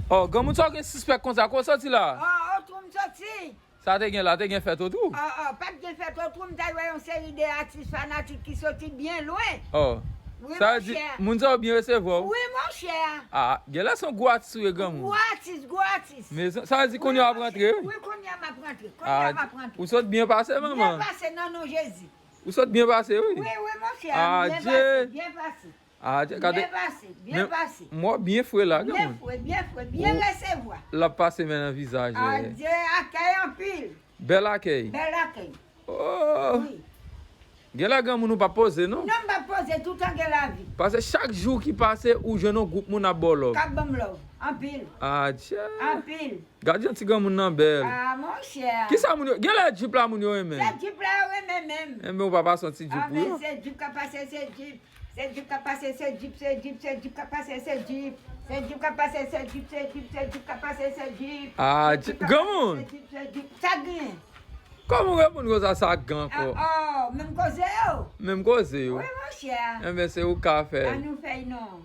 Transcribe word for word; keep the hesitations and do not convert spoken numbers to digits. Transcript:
Oh, granmoun, sa w gen sispèk konsa? Kote w soti la? Oh, Otwou m soti. Sa te gen la, te gen fèt Otwou? Oh, oh, pa t gen fèt Otwou, m t al wè yon seri de atis fanatik ki soti byen lwen. Oh. Wi, Sa vle di, monchè. Moun sa yo byen resevwa w? Wi, monchè. Ah, gen lè se yon gwo atis ou ye, granmoun. Gwo atis, gwo atis. Men sa vle di kounye a w ap rantre, wi? Wi, kounye a m ap rantre. Kounye a m ap rantre. Ou sot byen pase, Byen manman? Pase nan non Jezi. Ou sot byen pase, wi? Wi, wi, monchè. Ah, Byen Dye. Pase, byen pase. Ah, Dye, gade. Byen pase, byen pase. Mwen byen fre la, Byen granmoun. Fre, byen fre, byen resevwa. L ap pase men nan vizaj. Ah, Eh. Dye akèy anpil. Bèl akèy. Bèl akèy. Oh. Wi. Gen lè granmoun ou pa poze, non? Non, m pa poze, toutan gen lavi. Paske chak jou ki pase, ou jwenn yon gwoup moun ap ba w love. K ap ban m love. Anpil. Ah, Dye. Anpil. Gad jan ti granmoun nan bèl. Ah, monchè. Kisa moun yo, gen lè jip la moun yo renmen? Se jip la yo renmen menm. Enben, ou pa pase yon ti jip Ah, pou men yo? Se jip k ap pase, se jip. Se jip k ap pase, se jip, se jip, se jip k ap pase, se jip. Se jip k ap pase, se jip, se jip, se jip k ap pase, se jip. Ah, Se jip k ap granmoun. Pase, se jip, se jip. Sa gen. Kòman w reponn konsa sa gan Ah, ankò? Oh, menm koze yo. Menm koze yo. Wi, monchè. Enben, se ou ka fè. An nou fèy non.